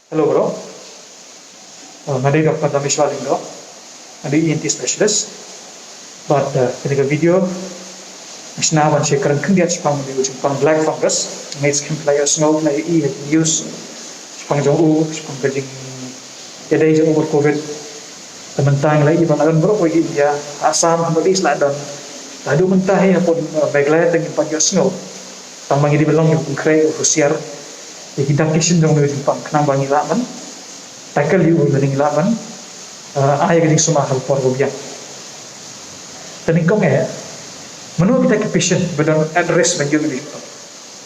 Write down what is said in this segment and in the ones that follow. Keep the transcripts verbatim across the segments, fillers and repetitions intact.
Hello bro. Uh, nga dei Doctor Dameshwar Lyngdoh. Nga dei E N T specialist. Bad uh, kane ka video nga shna ban share kren khyndiat shaphang u jingpang black fungus. Nga ngeit skhem phi la ïohsngew, phi la ïohi ha ki news shaphang jong u, shaphang ka jingïadei jong u bad covid. Te mynta ngi la ïohi ba la don baroh kawei ka India, ha Assam, ha North East la don. Te haduh mynta hi hapoh uh, Meghalaya te ngim pat ïohsngew. Tang ba ngi dei ban long kiba pynkhreh, husiar ïa ki dak ki shin jong une u jingpang khnang ba ngi lah ban tackle ïa u, lane ngi lah ban uh, ai ka jingsumar ha ka por ba biang. Te nyngkong eh, mano kita ki patient ba don at risk ban ïoh une u jingpang?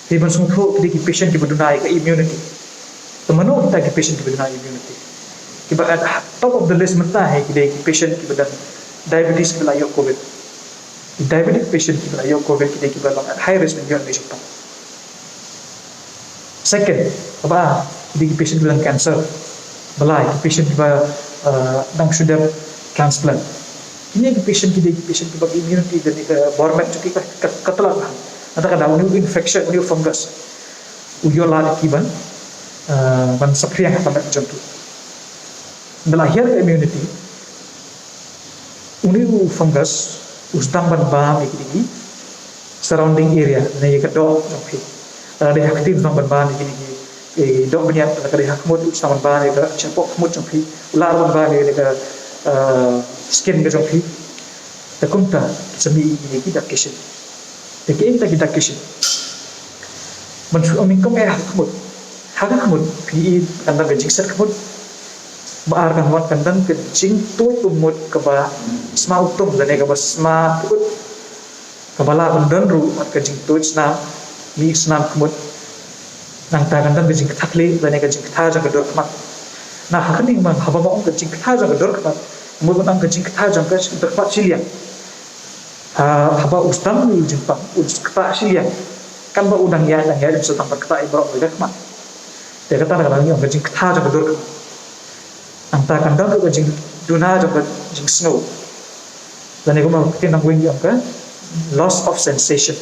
Te ban sngewthuh, ki dei ki patient kiba duna ïa ka immunity. Te mano kita ki patient kiba duna immunity? Kiba at top of the list mynta hi ki dei ki patient kiba don diabetes kiba la ïoh covid. Diabetic patient kiba la ïoh covid ki dei kiba long at high risk ban ïoh une u jingpang. Second, kaba ar, ki dei ki patient kiba long cancer. Balei? Ki patient kiba uh, dang shu dep transplant. Kine ki patient ki dei ki patient kiba immunity lane ka bor met jong ki ka, ka, ka tlot bha. Nangta ka daw une u infection, une u fungus u ïoh lad ïa ki ban uh, ban saphriang ha ka met jong ki. Ba la hiar ka immunity, une u fungus u sdang ban bam ïa kine ki surrounding area, lane ïa ka doh jong phi. Lada dei ha kti u sdang ban bam ïa kine ki, eh, doh bniat, lada ka dei ha khmut u sdang ban bam ïa ka shapoh khmut jong phi. U lah ban bam ïa ka uh, skin ka jong phi. Te kumta sa mih ïa kine ki dak ki shin. Te kiei kita ki dak ki shin? Ban shu ong nyngkong eh ha ka khmut. Ha ka khmut phi i kan don ka jingset khmut. Ba ar kan wan kan don ka jingtuid u mut kaba sma utung lane kaba sma put. Kaba lah ban don ruh bad ka jingtuid snam, mih snam khmut. Nangta kan don ka jingktha khlieh lane ka jingktha jong ka dur khmat. Na ha kane ma haba ma ong ka jingktha jong ka dur khmat, mut ban ong ka jingktha jong ka dur khmat shiliang. Ha, haba u sdang une u jingpang, u ktah shiliang. Kan ba u dang ïaid, dang ïaid, u sdang ban ktah ïa baroh kawei ka khmat. Te kata ka dang ïoh ka jingktah jong ka dur khmat. Nangta kan don ruh ka jingduna jong ka jingsngew. Lane kumba ka ktien dang weng ïoh ka loss of sensation.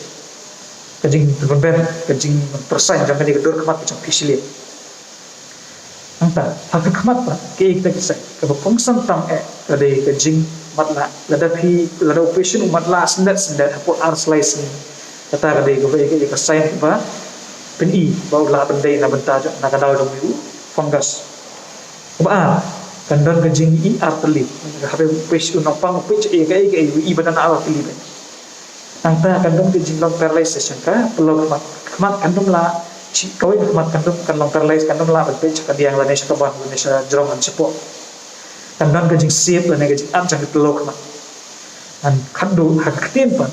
Ka jingpynbeit, ka jingpyrshang jong kane ka dur khmat ka jong phi shiliang. Nangta ha ka khmat pat kiei kita ki sign? Kaba kongsan tam eh ka dei ka jingmatlah. Lada phi, lada u patient u matlah syndet syndet hapoh ar slai sngi, kata ka dei kaba ïa ka, ïa ka sign kaba pyni ba u lah ban dei na bynta jong, na ka daw jong u fungus. Kaba ar, kan don ka jingïohi artylli. Haba u patient, u nongpang u peit ïa kaei kaei, u ïohi ba don artylli beit. Nangta kan don ka jinglong paralysis jong ka pynlong khmat. Khmat kan ym lah, shi kawei ka khmat kan ym, kan long paralysis, kan ym lah ban peit sha ka diang lane sha ka ban lane sha jrong lane shapoh. Kan don ka jingsiep lane ka jingat jong ka pynlong khmat. Ngan khatduh ha ka ktien pat,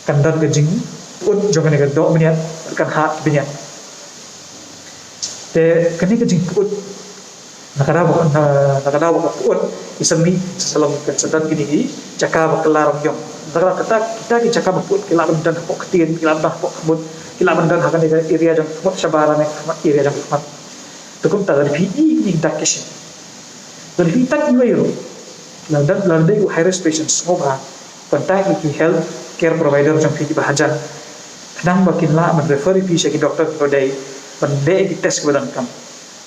kan don ka jingpyut jong kane ka doh bniat, kan hah bniat. Te kane ka jingpyut, na ka daw ba, na, na ka daw ba ka pyut, i sa mih sa long kan sa don kine ki jaka ba kylla rong ïong. Na ka daw kata, kita ki jaka ba pyut ki lah ban don hapoh ktien, ki lah ban don hapoh khmut, ki lah ban don ha kane ka area jong khmut shabar lane khmat, area jong khmat. Te kumta lada phi i kine ki dak ki shin, lada phi i tat iwei ruh, lada, lada dei u high risk patient, sngewbha contact ïa ki health care provider jong phi kiba hajan, khnang ba kin lah ban refer ïa phi sha ki doktor kiba dei ban leh ïa ki test kiba donkam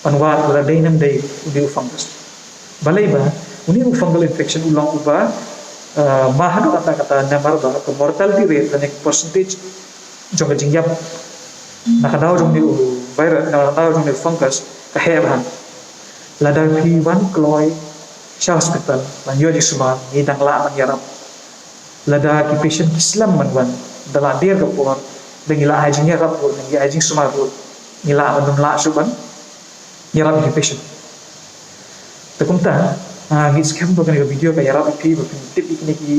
ban wad lada dei ne ym dei une u fungus. Balei ba une u fungal infection u long uba, uh, ma haduh katta katta, namar ba ka mortality rate lane ka percentage jong ka jingïap na ka daw jong une u virus, na ka daw jong une u fungus ka heh bha. Lada phi wan kloi sha hospital ban ïoh jingsumar, ngi dang lah ban ïarap. Lada ki patient ki slem ban wan, da la dier ka por, da ngi la ai jingïarap ruh, da ngi ai jingsumar ruh, ngi lah ban ym lah shuh ban ïarap ïa ki patient. Te kumta, ah, ngi skhem ba kane ka video ka ïarap ïa phi ba phin tip ïa kine ki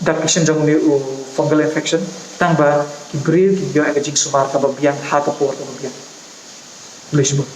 dak ki shin jong une u fungal infection, tang ba ki briew kin ïoh ïa ka jingsumar kaba biang ha ka por kaba biang. Khublei shibun.